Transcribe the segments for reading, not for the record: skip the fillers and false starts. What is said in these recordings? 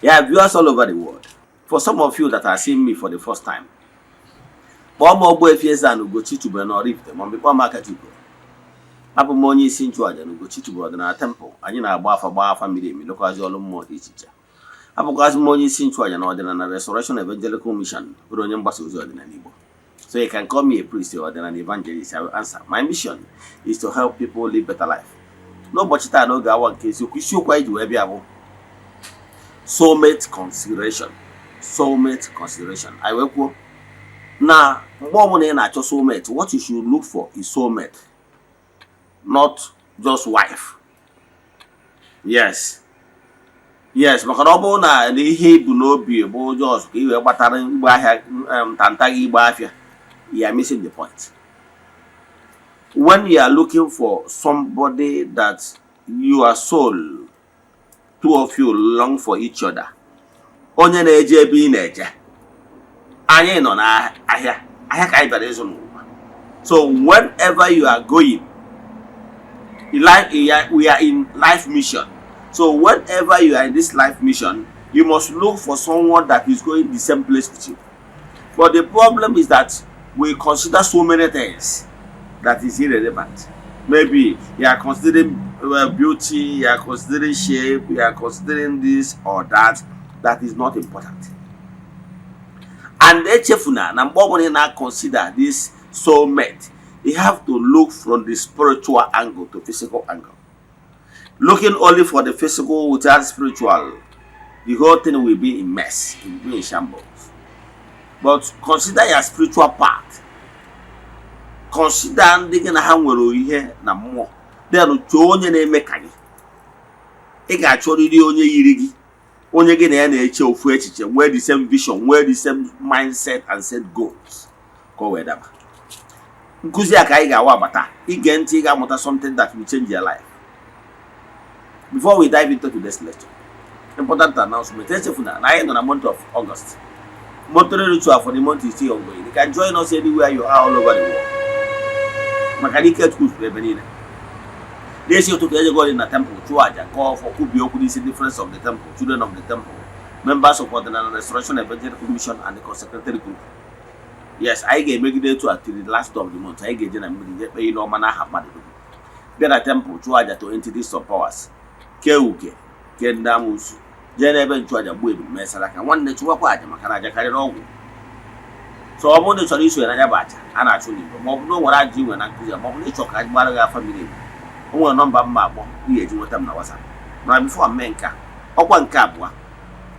Yeah, viewers all over the world. For some of you that are seeing me for the first time, kpọọ m Ogbuefi Eze-Ana Ugochi tubelu n'Oraifite ma ọ bụ kpọọ m Akachukwu. Abụ m onye isi nchụaja na Ugochi tubelu ọdịnala temple. Anyị na-agba afa, gbaa afa miri emi, lụkwazị ọrụ mmụọ dị iche iche. Abụkwazị m onye isi nchụaja na Ọdịnala Restoration Evangelical Mission, bụrụ onye mgbasa ozi ọdịnala Igbo. So you can call me a priest or ọdịnala evangelist, I will answer. My mission is to help people live better life. N'ụbọchị taa, n'oge awa nke eziokwu, isiokwu anyị ji wee bịa bụ soulmate consideration. Soulmate consideration. Anyị wee kwuo na mgbe ọbụla ị na-achọ soulmate, what you should look for is soulmate, not just wife. Yes, maka na ọ bụrụ na ihe ibu n'obi bụ just ka ị wee gbatara igbe ahịa ntanta gị igbe afịa, you are missing the point. When you are looking for somebody that your soul, two of you long for each other, onye na-eje ebe ị na-eje. Anyị nọ n'ahịa, ahịa ka anyị bịara ịzụ n'ụwa. So whenever you are going in life, we are in life mission. So whenever you are in this life mission, you must look for someone that is going the same place with you. But the problem is that we consider so many things that is irrelevant. Maybe you are considering beauty, you are considering shape, you are considering this or that that is not important. And echefuna na mgbe ọbụla ị na-consider this soulmate, you have to look from the spiritual angle to physical angle. Looking only for the physical without spiritual, the whole thing will be in mess, it will be in shambles. But consider your spiritual part. Consider ndị gị na ha nwere ihe na mmụọ. Then chọọ onye na-eme ka gị. Ị ga-achọrịrị onye yiri gị, onye gị na ya na-eche ofu echiche, nwee the same vision, nwee the same mindset and set goals, ka o wee daba. Nkụzi a ka anyị ga-awa agbata ige ntị, ị ga-amụta something that will change your life. Before we dive into today's lecture, important announcement. Echefuna na anyị nọ na month of August. Monthly ritual for the month is still ongoing. You can join us anywhere you are all over the world, maka na ike Chukwu zuru ebe niile. N'isi ụtụtụ, ejego dị na temple chụọ aja, kọọ ọfọ, kwubie okwu n'isi the friends of the temple, children of the temple, members of Ọdịnala Restoration Evangelical Mission and the consecrated group. Yes, anyị ga-emegide etu a till the last of the month. Anyị ga-eje na mmiri jee kpee ile ọma n'aha mmadụ dum, bịa na temple chụọ aja to entities of powers, kee uke, kee ndị amoosu, jee n'ebe nchụaja gbuo ebulu, mee saraka. Nwanne, chụwakwa aja, maka na aja karịrị ọgwụ. So ọ bụrụ na ị chọrọ isonye na ya bụ aja a na-achụ n'igwe, ma ọ bụ na o nwere ajụjụ inwe na nkụzi ya, ma ọ bụ na ị chọrọ ka anyị gbara gị afa miri emi, o nwere nọmba mma akpọ ị ga-eji nweta m na WhatsApp. Mana before m mee nke a, ọkwa nke abụọ,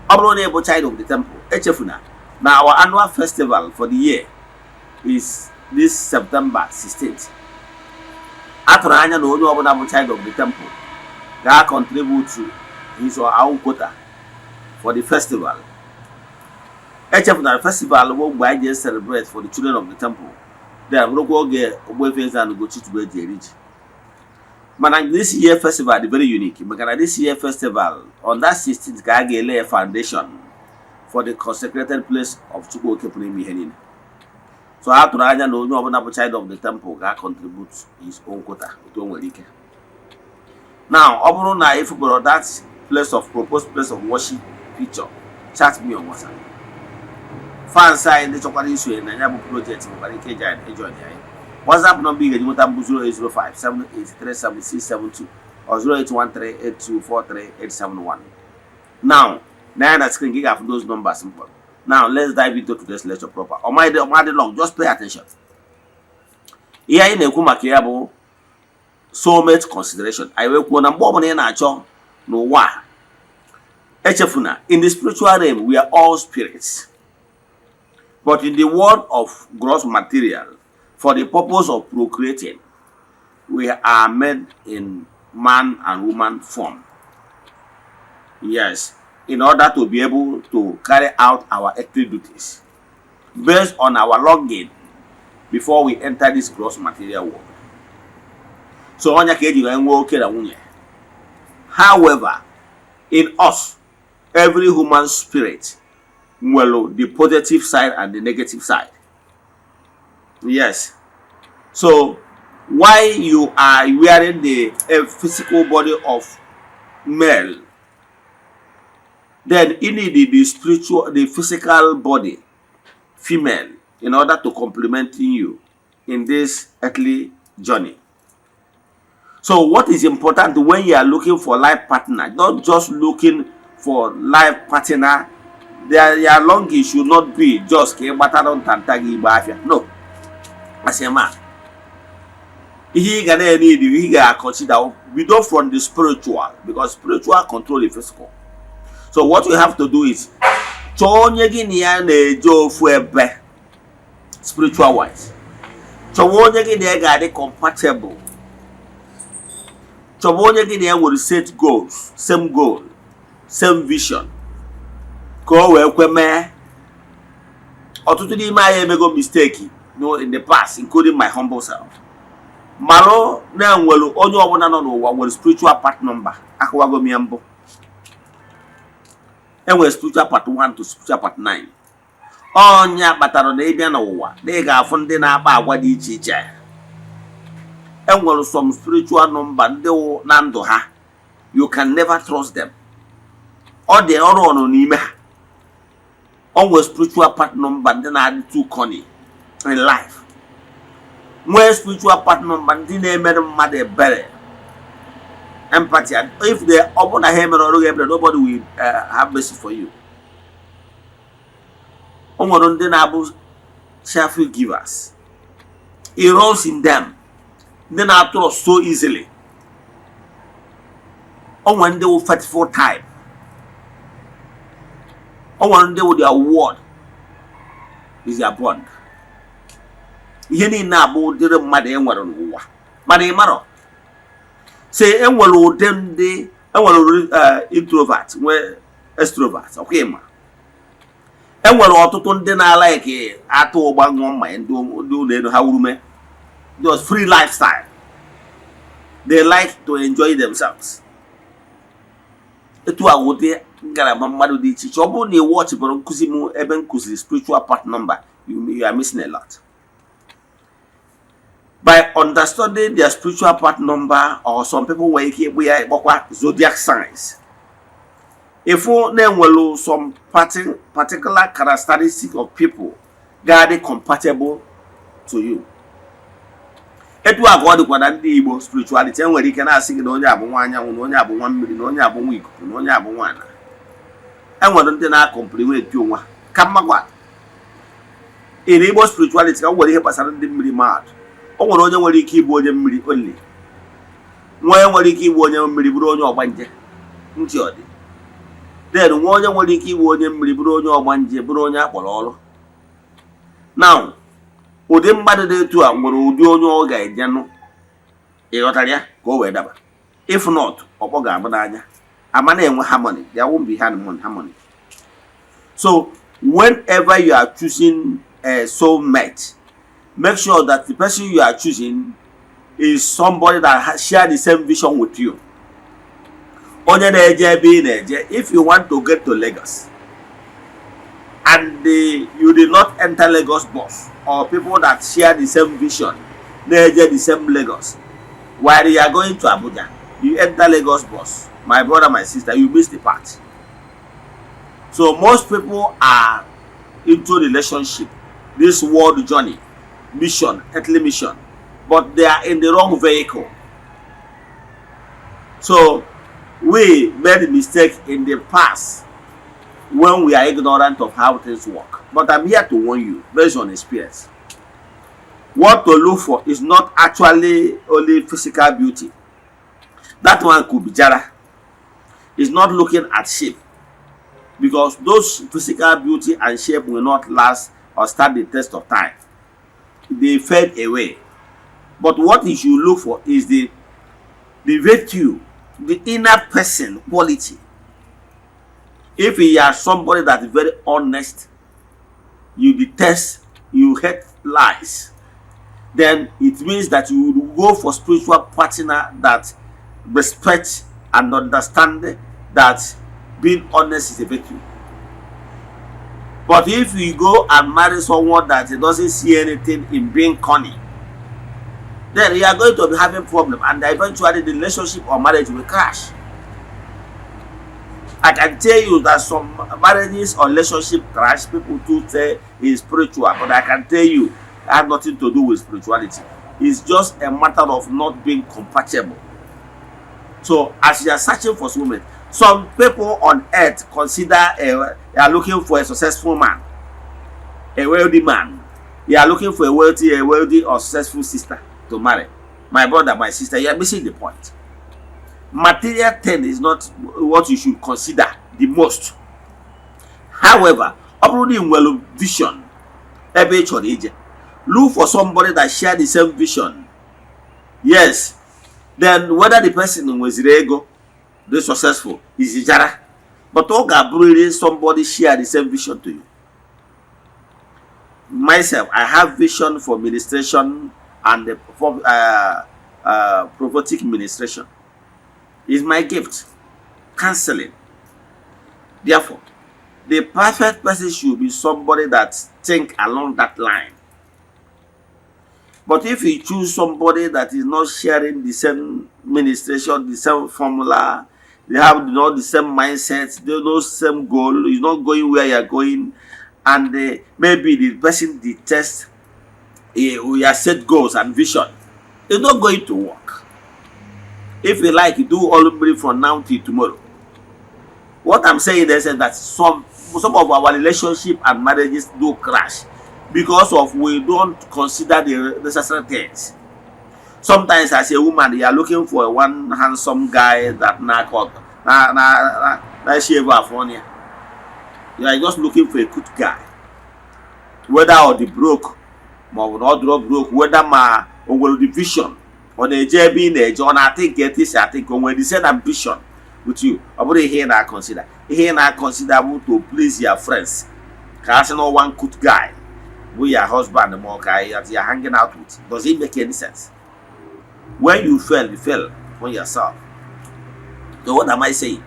ọ bụrụ na ị bụ child of the temple, echefuna na our annual festival for the year is this September 16th. A tụrụ anya na onye ọbụla bụ child of the temple ga-contribute to his or her own quota for the festival. Echefuna na festival bụ mgbe anyị ji celebrate for the children of the temple, then bụrụkwa oge Ogbuefi Eze-Ana Ugochi tubelu eji eri ji. Mana this year festival dị very unique, maka na this year festival, on that 16th, ka a ga-ele foundation for the consecrated place of Chukwu Oke pụrụ ime ihe niile. So a tụrụ anya na onye ọbụla bụ child of the temple ga-contribute his own quota otu o nwere ike. Now, ọ bụrụ na ịfụbụrụ that place of proposed place of worship picture, chat me on WhatsApp. Fans anyị ndị chọkwara isonye na ya bụ project nwekwara ike ijoin anyị. WhatsApp nọmba ị ga-eji nweta mbụ 08057837672 or 08138243871. Now, na ya na screen gị ga-afụ those numbers m kpọrọ. Now let's dive into today's lecture proper. Ọmadị long, just pay attention. Ihe anyị na-ekwu maka ya bụ soulmate consideration. Anyị wee kwuo na mgbe ọbụla ị na-achọ n'ụwa a, echefuna, in the spiritual realm we are all spirits, but in the world of gross material, for the purpose of procreating, we are made in man and woman form, yes, in order to be able to carry out our earthly duties based on our longing before we enter this gross material world. So onye ka eji wee nwee oke na nwunye. However, in us, every human spirit nwere the positive side and the negative side. Yes, so why you are wearing the physical body of male, Then you need the spiritual, the physical body, female, in order to complement you in this earthly journey. So what is important when you are looking for life partner, not just looking for life partner, their longing should not be just ka ị gbatara ntanta gị igbe afịa. No, as a man, ihe ị ga na-need, ihe ị ga-consider, bido from the spiritual, because spiritual control the physical. So what you have to do is chọọ onye gị na ya na-eje ofu ebe spiritual wise, chọwa onye gị na ya ga-adị compatible, chọwa onye gị na ya nwere set goals, same goal, same vision, ka o wee kwe mee. Ọtụtụ n'ime anyị emego mistake no in the past, including my humble self. Malụ na-enwere onye ọbụla nọ n'ụwa nwere spiritual part number. Akọwago m ya mbụ, enwere spiritual part 1 to spiritual part 9. Ọnya kpatara na ịbịa n'ụwa na ị ga-afụ ndị na-akpa agwa dị iche iche. Enwere some spiritual number ndị wụ na ndụ ha, you can never trust them. Ọ dị ọrụ ọnụ n'ime ha. O nwere spiritual part number ndị na-adị too cunning in life, nwee spiritual part number ndị na-emere mmadụ ebere, empathy, and if they, ọ bụrụ na ha emere ọrụ gị ebere, nobody will have mercy for you. O nwere ndị na-abụ cheerful givers. It runs in them, ndị na-atụrụ so easily. O nwere ndị wụ faithful type. O nwere ndị wụ their word is their bond. Ihe niile abụ ụdịrị mmadụ e nwere n'ụwa, mana ị marọ si enwere ụdị ndị enwere introvert, nwee extrovert. Ọkwa ịma enwere ọtụtụ ndị na-alike atụ ụgba, ṅụọ mmanya, ndị ụlọ elu ha wurume, just free lifestyle. They like to enjoy themselves. Etu a ụdị ngalaba mmadụ dị iche iche. Ọ bụrụ na ị watchbụrụ nkụzi m ebe m kụziri spiritual part number, you are missing a lot. By understanding their spiritual part number, or some people nwere ike ịkpụ ya ịkpọkwa zodiac signs, ịfụ na-enwelu some particular characteristic of people ga-adị compatible to you. Etu a ka ọ dịkwa na ndị Igbo spirituality. Enwere ike na-asị gị na onye abụ nwa anyanwụ, na onye abụ nwa mmiri, na onye abụ nwa ikuku, na onye abụ nwa ala. Enwere ndị na-acomplement onwe ha ka mmakwa in Igbo spirituality. Ka m nwere ihe gbasara ndị mmiri mmadụ, o nwere onye nwere ike ịbụ onye mmiri only, nwa onye nwere ike ịbụ onye mmiri bụrụ onye ọgbanje ntị ọ dị, then nwa onye nwere ike ịbụ onye mmiri bụrụ onye ọgbanje, bụrụ onye akpọrọ ọrụ. Now, ụdị mmadụ dị etu a nwere ụdị onye ọ ga-ejenụ, ịghọtara ya, ka o wee daba. If not, ọkpọ ga-abụ n'anya ama na-enwe harmony. There won't be harmony. So whenever you are choosing a soulmate, make sure that the person you are choosing is somebody that has share the same vision with you, onye na-eje ebe ị na-eje. If you want to get to Lagos and you did not enter Lagos bus or people that share the same vision na-eje the same Lagos, while you are going to Abuja, you enter Lagos bus, my brother, my sister, you miss the part. So most people are into relationship, this world journey, mission, earthly mission, but they are in the wrong vehicle. So we made a mistake in the past when we are ignorant of how things work, but I'm here to warn you based on experience. What to look for is not actually only physical beauty. That one could be jara. Is not looking at shape, because those physical beauty and shape will not last or stand the test of time. They fade away. But what you should look for is the virtue, the inner person quality. If you are somebody that is very honest, you detest, you hate lies, then it means that you would go for spiritual partner that respect and understand that being honest is a virtue. But if you go and marry someone that doesn't see anything in being cunning, then you are going to be having problem, and eventually the relationship or marriage will crash. I can tell you that some marriages or relationship crash, people do say is spiritual, but I can tell you it has nothing to do with spirituality. It's just a matter of not being compatible. So as you are searching for soulmate, some people on earth consider they are looking for a successful man, a wealthy man. You are looking for a wealthy or successful sister to marry. My brother, my sister, you are missing the point. Material thing is not what you should consider the most. However, ọ bụrụ na ị nwere vision ebe ị chọrọ ije, look for somebody that share the same vision. Yes, then whether the person nweziri ego, dị successful, is jara, but ọ ga-abụrịrị somebody share the same vision to you. Myself, I have vision for ministration and the for prophetic ministration is my gift, counseling. Therefore, the perfect person should be somebody that think along that line. But if you choose somebody that is not sharing the same ministration, the same formula, they have not the same mindset, they no same goal, is not going where you are going, and maybe the person detests your set goals and vision, it's not going to work. If you like, you do all from now till tomorrow. What I'm saying is that some of our relationship and marriages do crash because of we don't consider the necessary things. Sometimes, as a woman, you are looking for one handsome guy that na cut na na na na shave afọ ya. You are just looking for a good guy, whether ọ dị broke ma ọ bụ na ọ dịrọ broke, whether ma o nwere the vision ọ na-eje ebe ị na-eje, ọ na-atị nke etu isi atị nke o nwere the same ambition with you. Ọ bụrụ ihe ị na-consider, ihe ị na-consider bụ to please your friends, ka a sị na one good guy bụ your husband ma ọ ka you are hanging out with. Does it make any sense? When you fail, you fail on yourself. So what am I saying?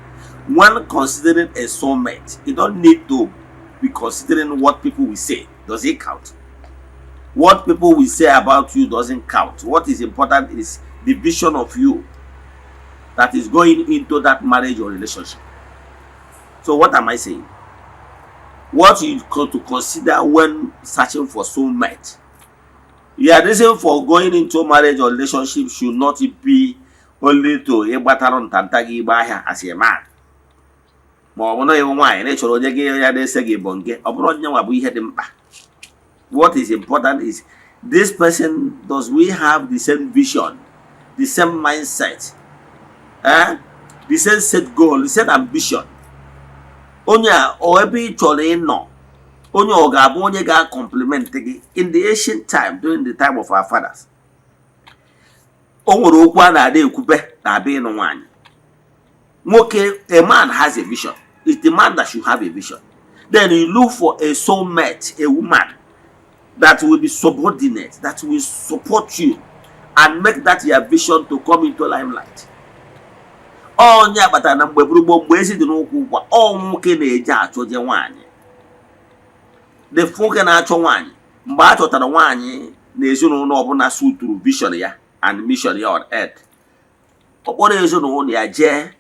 When considering a soulmate, you don't need to be considering what people will say. Does it count? What people will say about you doesn't count. What is important is the vision of you that is going into that marriage or relationship. So what am I saying? What you got to consider when searching for soulmate, your reason for going into marriage or relationship should not be only to ịgbatara ntanta gị igbe ahịa as a man, ma ọ bụ na ịbụ nwaanyị na ịchọrọ onye gị ya na-ese gị bụ nke ọ bụrụ onye nwa bụ ihe dị mkpa. What is important is this person, does we have the same vision, the same mindset, eh? The same set goal, the same ambition? Onye a ọ ebe ị chọrọ ịnọ, onye ọ ga-abụ onye ga-complement gị. In the ancient time, during the time of our fathers, o nwere okwu a na-ada ekwube na-abịa ịnụ nwaanyị. Nwoke, a man has a vision. It's the man that should have a vision. Then you look for a soulmate, a woman that will be subordinate, that will support you and make that your vision to come into limelight. Onye kpatara na mgbe gboo, mgbe ezi dị n'ụkwụ ụkwa, ọ nwoke na-eje achọje nwaanyị. The nwoke na-achọ nwaanyị, mgbe a chọtara nwaanyị na ezinụlọ ọbụla suturu vision ya and mission ya on earth, ọ kpọrọ ezinụlọ ya jee.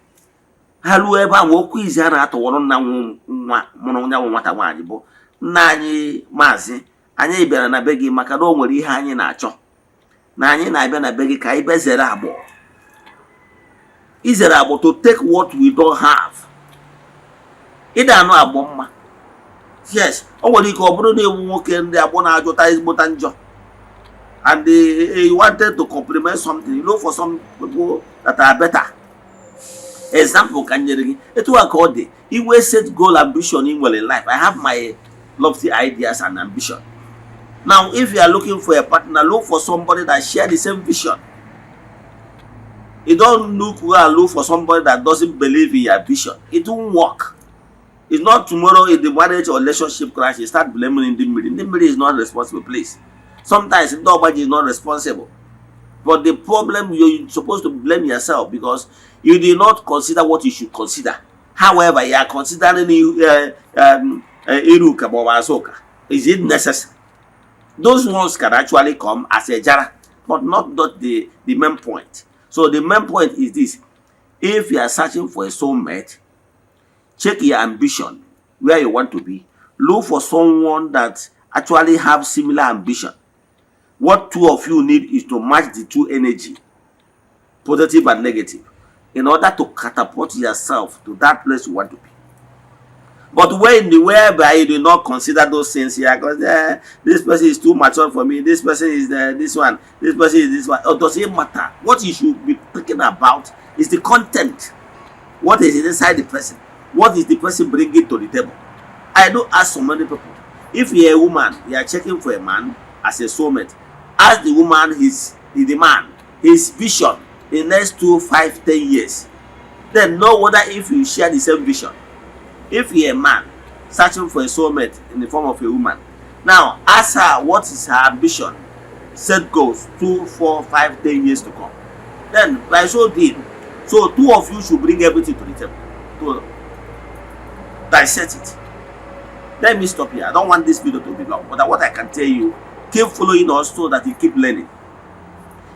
Ha ruo ebe ahụ, okwu izi a na-atụwọrọ nna nwa mụrụ nyanwụ nwata nwaanyị bụ, "Nna anyị, maazị, anyị bịara na be gị maka na o nwere ihe anyị na-achọ, na anyị na-abịa na be gị ka anyị bịa zere agbọ, izere agbọ, to take what we don't have." Ịda anụ agbọ mma. Yes, o nwere ike ọ bụrụ na ewu nwoke ndị agbọ na-ajụta ezigbota njọ, and you wanted to complement something, you look for some people that are better. Example ka m nyere gị. Etu a ka ọ dị inwe set goal, ambition ị nwere in life. I have my lofty ideas and ambition. Now, if you are looking for a partner, look for somebody that share the same vision. You don't look go and look for somebody that doesn't believe in your vision. It won't work. It's not tomorrow, if the marriage or relationship crash, you start blaming ndị mmiri. Ndị mmiri is not responsible, please. Sometimes ndị ọgbaji is not responsible, but the problem, you're supposed to blame yourself because you did not consider what you should consider. However, you are considering iruka ma ọ bụ azụka. Is it necessary? Those ones can actually come as a jara, but not the main point. So the main point is this: if you are searching for a soulmate, Check your ambition, where you want to be. Look for someone that actually have similar ambition. What two of you need is to match the two energy, positive and negative, in order to catapult yourself to that place you want to be. But when the whereby you do not consider those things here, because this person is too mature for me, this person is this one, this person is this one. Or does it matter? What you should be thinking about is the content. What is inside the person? What is the person bringing to the table? I do ask so many people. If you're a woman, you are checking for a man as a soulmate. Ask the woman his the man his vision in next 2, 5, 10 years. Then know whether if you share the same vision. If you're a man searching for a soulmate in the form of a woman, now ask her what is her ambition, set goals 2, 4, 5, 10 years to come. Then by so doing, so two of you should bring everything to the table to dissect it. Let me stop here. I don't want this video to be long, but what I can tell you, keep following us so that you keep learning.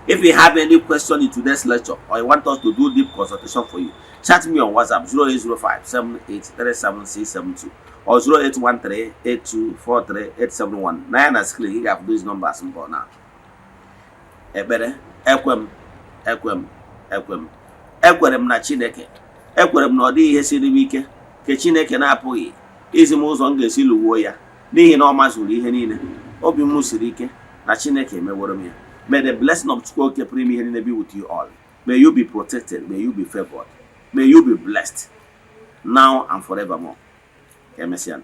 If you have any question in today's lecture or you want us to do deep consultation for you, chat me on WhatsApp 0805 7837672 or 0813 8243871. Nine na screen, you have those numbers mbọ now. Ekpere, ekwe m, ekwe m, ekwe m. Ekwere m na Chineke. Ekwere m na ọ dịghị ihe siri m ike nke Chineke na-apụghị izi m ụzọ m ga-esi lụwuo ya, n'ihi na ọ mazuru ihe niile. Obi m siri ike na Chineke emeworo m ya. May the blessing of Chukwu Okike pụrụ ime ihe niile be with you all. May you be protected. May you be favored. May you be blessed now and forevermore. Ka emesịa.